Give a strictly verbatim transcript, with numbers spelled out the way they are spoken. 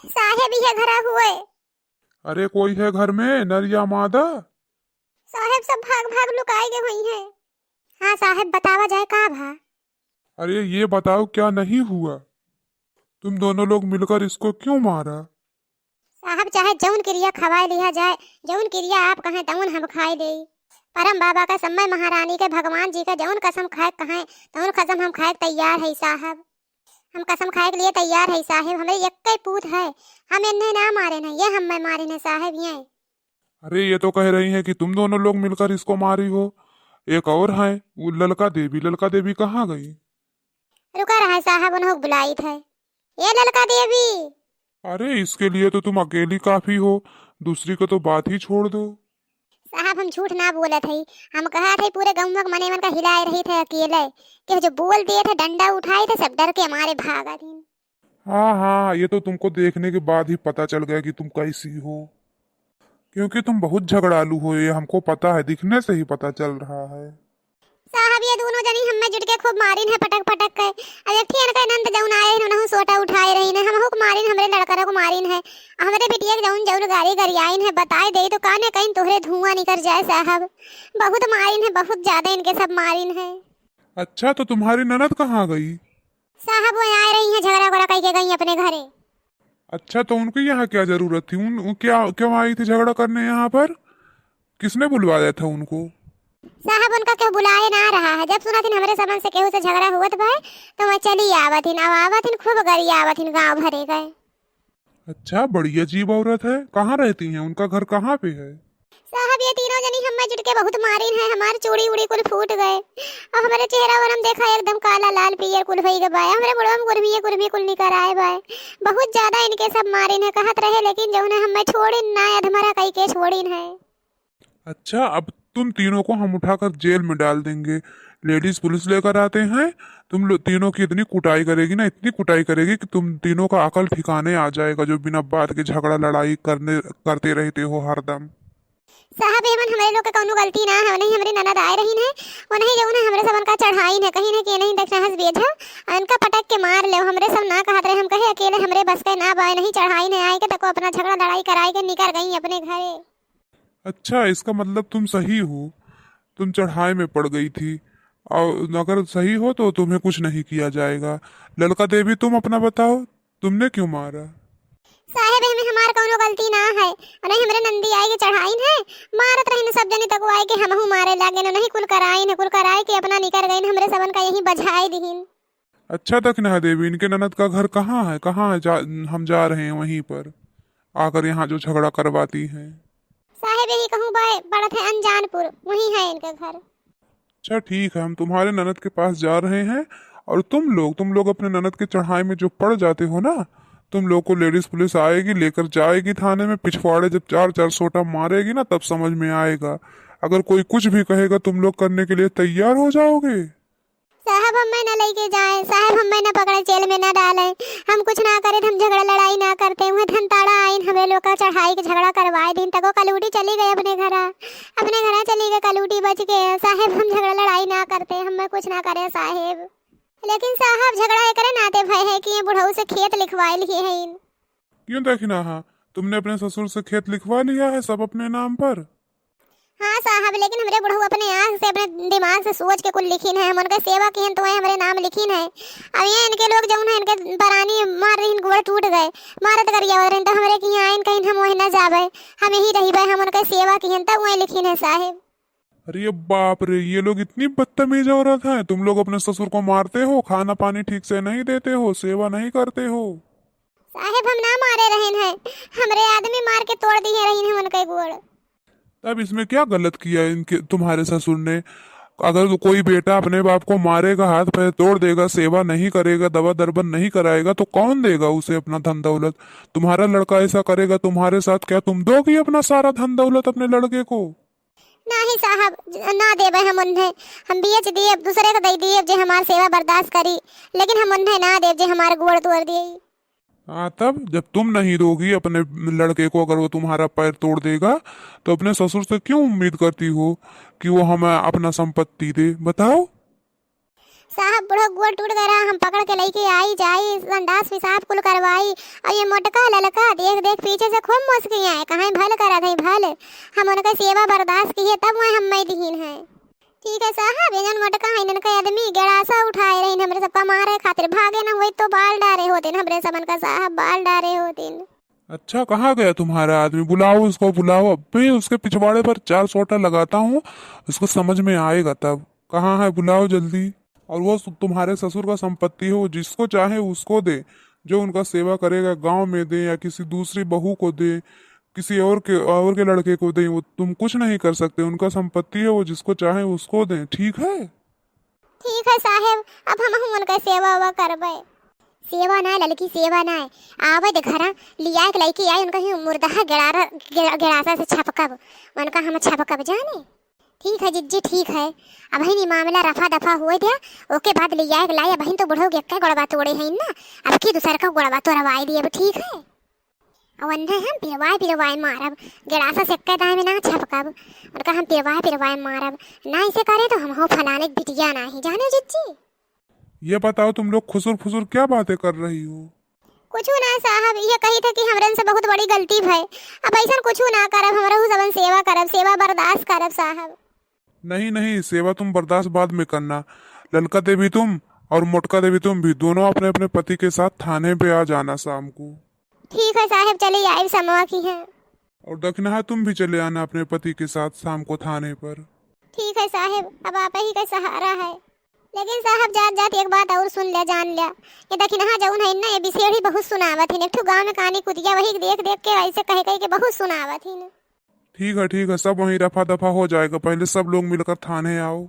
साहेब, ये घरा हुए। अरे, कोई है घर में, नर या मादा? साहेब, सब भाग भाग लुकाई गए हुई हैं। हाँ साहेब, बतावा जाए का भा? अरे, ये बताओ, क्या नहीं हुआ? तुम दोनों लोग मिलकर इसको क्यों मारा? साहब, चाहे जौन किरिया खवाए लिया जाए, जौन किरिया आप कहें तौन हम खाए देई। परम बाबा का, समय महारानी के, भगवान जी का जौन कसम खाए कहें तौन कसम हम खाए तैयार है साहब। हम कसम खाए के लिए तैयार है साहेब। हमरे यक्के पूत है, हम इन्हें ना मारे न, ये हमें मारे न साहेब, ये। अरे, ये तो कह रही हैं कि तुम दोनों लोग मिलकर इसको मारी हो। एक और है, वो ललका देवी। ललका देवी कहाँ गई? रुका रहा है साहब, उन्हों बुलाई थे। ये ललका देवी। अरे, इसके लिए तो तुम अकेली काफी हो, दूसरी को तो बात ही छोड़ दो। साहब, हम झूठ ना बोलत हई, हम कहत हई पूरे गौवा के मने मन का हिलाए रही थे अकेले, कि जो बोल दिए थे, डंडा उठाए थे, सब डर के मारे भागत हिन। हाँ, हाँ, ये तो तुमको देखने के बाद ही पता चल गया कि तुम कैसी हो, क्योंकि तुम बहुत झगड़ालू हो, ये हमको पता है, दिखने से ही पता चल रहा है। साहब, ये दोनों जनी हमें जुट के खूब मारिन है, पटक पटक के। अब एक ठियन के नंद जौन आए हैं, उन्हों सोटा उठाए रही ने, हमहू को मारिन, हमरे लड़करा को मारिन है, हमरे बिटिया के जौन जौन गारी गरियाइन है, बताए दे तो काने कहीं तोहरे धुआं निकर जाए साहब। बहुत मारिन है, बहुत ज्यादा इनके सब मारिन है। अच्छा, तो तुम्हारी ननद कहाँ गई? साहब, वो आए रही हैं, झगड़ा वगड़ा कई के गई अपने घरे। अच्छा, तो उनकी यहाँ क्या जरूरत थी? उन, उन क्या, क्यों आई थी झगड़ा करने यहाँ पर? किसने बुलवाया था उनको? साहब, उनका केहू बुलाए ना रहा है। जब सुना थी हमरे सबन से केहू से झगड़ा हुआ था भाई, तो वह चली आवत हिन। अब आवत हिन, खूब गरियावत हिन गाँव भरे गए। अच्छा, बड़ी अजीब औरत है। कहाँ रहती हैं? उनका घर कहाँ पे है? साहब, ये तीनों जनी हमें जुट के बहुत मारिन है, हमार चूड़ी उड़ी कुल फूट गए, और हमरे चेहरा वरम देखा एकदम काला लाल पियर कुल होई गए बाय, हमरे मुड़वा में कुर्मी कुर्मी कुल निकर आए बाय, बहुत ज्यादा इनके सब मारिन है, कहत रहे, लेकिन जौन है हमें छोड़िन ना, अधमरा कई के छोड़िन है। अच्छा, अब तुम तीनों को हम उठाकर जेल में डाल देंगे। लेडीज पुलिस लेकर आते हैं, तुम लो-, तीनों की इतनी कुटाई करेगी ना, इतनी कुटाई करेगी कि तुम तीनों का अकल ठिकाने आ जाएगा, जो बिना बात के झगड़ा लड़ाई करने, करते रहते हो हरदम। साहब, एमन हमरे लोग के कौनो गलती ना है, उन्हीं हमरे ननद आए रही है, उन्हीं जौन है हमरे सबन का चढ़ाई है, कहीं ना कि नहीं दक्षिणा हंस बेच है, इनका पटक के मार ले, हमरे सब ना कहत रहे, हम कहे अकेले हमरे बस के ना बाय, नहीं चढ़ाई ने आए के तको अपना झगड़ा लड़ाई कराए के निकर गई अपने घरे। अच्छा, इसका मतलब तुम सही हो, तुम चढ़ाई में पड़ गई थी, और अगर सही हो तो तुम्हें कुछ नहीं किया जाएगा। ललका देवी, तुम अपना बताओ, तुमने क्यों मारा? साहेब, एमे हमार कौनो गलती ना है, अरे हमरे नंदी आई के चढ़ाइन है, मारत रहिन सब जनी तक आए के हमहू मारे लागे, नहीं कुल कराइन है, कुल कराए के अपना निकर गइन, हमरे सबन का यहीं बझाए दिहिन। अच्छा दखिनहा देवी, इनके ननद का घर कहाँ है? कहाँ है? जा, हम जा रहे हैं वहीं पर, आकर यहाँ जो झगड़ा करवाती हैं। साहेब, यही कहूँ बाय, पड़त है अनजानपुर, वहीं है इनका घर। अच्छा ठीक है, हम तुम्हारे ननद के पास जा रहे हैं, और तुम लोग, तुम लोग अपने ननद के चढ़ाई में जो पड़ जाते हो ना, तुम लोग को लेडीज पुलिस आएगी, लेकर जाएगी थाने में, पिछवाड़े जब चार चार सोटा मारेगी ना, तब समझ में आएगा। अगर कोई कुछ भी कहेगा, तुम लोग करने के लिए तैयार हो जाओगे? साहब, हमें न लेके जाए, साहब, हमें न पकड़े, जेल में न डाले, हम कुछ ना करे, हम झगड़ा लड़ाई ना करते, वह धनताड़ा आइन, हमरे लोग का चढ़ाई के झगड़ा करवाए दिन तको कलूटी चली गई अपने घरा, अपने घरा चली गई, कलूटी बच गए। साहेब, हम झगड़ा लड़ाई ना करते, हमें कुछ ना करे साहेब। लेकिन साहब, झगड़ा एकरे नाते भय है कि ये बुढ़ऊ से खेत लिखवाए लिए हैं इन। क्यों दखिनहा, तुमने अपने ससुर से खेत लिखवा लिया है सब अपने नाम पर? हाँ साहब, लेकिन हमरे बुढ़ऊ अपने आँख से, अपने दिमाग से सोच के कुल लिखिन है। हम उनके सेवा किहन तो वह हमरे नाम लिखिन है। अब ये इनके लोग जौन है, इनके परानी मार रही, गोड़ टूट गए, मारत गरियावत रहिन, तो हमरे किहाँ आइन कहिन हम वहीं न जाबे, हम यहीं रहिबे, हम उनके सेवा किहन तब वह लिखिन है साहेब। अरे बाप रे, ये लोग इतनी बदतमीज औरत हैं। तुम लोग अपने ससुर को मारते हो, खाना पानी ठीक से नहीं देते हो, सेवा नहीं करते हो। साहेब, हम ना मारे रहन हैं, हमरे आदमी मार के तोड़ दिए रहिन हैं उनके गोड़। तब इसमें क्या गलत किया इनके, तुम्हारे ससुर ने? अगर कोई बेटा अपने बाप को मारेगा, हाथ पैर तोड़ देगा, सेवा नहीं करेगा, दवा दरबन नहीं कराएगा, तो कौन देगा उसे अपना धन दौलत? तुम्हारा लड़का ऐसा करेगा तुम्हारे साथ, क्या तुम दोगी अपना सारा धन दौलत अपने लड़के को? नाही साहब, ज-, ना देबे हम उन्हें, हम बेच दिए, दूसरे को दे दिए, जे हमार सेवा बर्दाश्त करी, लेकिन हम उन्हें ना देब, जे हमार गोड़ तोड़ दिए। हाँ, तब जब तुम नहीं दोगी अपने लड़के को, अगर वो तुम्हारा पैर तोड़ देगा, तो अपने ससुर से क्यों उम्मीद करती हो कि वो हमें अपना संपत्ति दे? बताओ। साहब, बुढ़ऊ गोड़ टूट गए रहा, हम पकड़ के लइके आई जाई, संडास पेशाब कुल करवाई। और ये मोटका ललका देख देख पीछे से खूब मुस्कियाए, कहाँ भल करत है भल। हम उनके सेवा बर्दाश्त किए तब वह हम मैं दीन है। ठीक है साहब, ये जन मोटका है इनके आदमी गड़ासा उठाए रहे हमरे सबका मारे खातिर, भागे ना वही तो बाल डारे होते हमरे सबन का साहब, बाल डारे होते। अच्छा, कहाँ गया तुम्हारा आदमी? बुलाओ उसको, बुलाओ। अब भी उसके पिछवाड़े पर चार सोटा लगाता हूँ, उसको समझ में आएगा तब। कहाँ है? बुलाओ जल्दी। और वो सु-, तुम्हारे ससुर का संपत्ति है, वो जिसको चाहे उसको दे, जो उनका सेवा करेगा, गांव में दे या किसी दूसरी बहू को दे, किसी और के, और के लड़के को दे, वो तुम कुछ नहीं कर सकते। उनका संपत्ति है, वो जिसको चाहे उसको दें, ठीक है? ठीक है साहेब, अब हम उनका सेवा उवा करबे। सेवा ना ललकी, सेवा ना है। आवे दे घरा, लिया के लइके आई, उनका ही मुर्दा है गेड़ारा, गेड़ा-, गेड़ासा से छपकब, उनका हम छपकब जाने। ठीक है जिज्जी, ठीक है, अबहिन ई मामला रफा दफा हुए द्या, ओके बाद लिया के लाई। अबहिन तो बुढ़ऊ के एक्के गोड़वा तोड़े हैं ना, अब की दूसर का गोड़वा तोड़वाई दिए, अब ठीक है। और अन्हे हम पिरवाए पिरवाए मारब, गेड़ासा से एक्के दाएं में ना छपकब, उनका हम पिरवाए पिरवाए मारब, ना इसे करे तो हम हो फलाने के बिटिया ना ही, जाने जिज्जी। ये बताओ, तुम लोग खुसुर फुसुर क्या बातें कर रही हो? कुछ ना साहब, ये कही थे कि हमरन से बहुत बड़ी गलती भय। अब ऐसन कुछ ना करब, हमरहू सबन सेवा करब, सेवा बर्दाश्त करब साहब। नहीं, नहीं, सेवा तुम बर्दाश्त बाद में करना। ललका देवी तुम और मोटका देवी तुम भी दोनों अपने अपने पति के साथ थाने पे आ जाना शाम को। ठीक है साहब, चले आए समवा की हैं। और दखिनहा तुम भी चले आना अपने पति के साथ शाम को थाने पर। ठीक है साहब, अब आप ही का सहारा है। लेकिन साहब, जात जात एक बात और सुन ल्या, जान ल्या, ये दखिनहा जौन है ना, ये बिसेड़ी बहुत सुनावत हिन। एक ठो गाँव में कानी कुतिया वही देख देख के ऐसे कह कह के बहुत सुनावत हिन। ठीक है, ठीक है, सब वहीं रफा दफा हो जाएगा, पहले सब लोग मिलकर थाने आओ।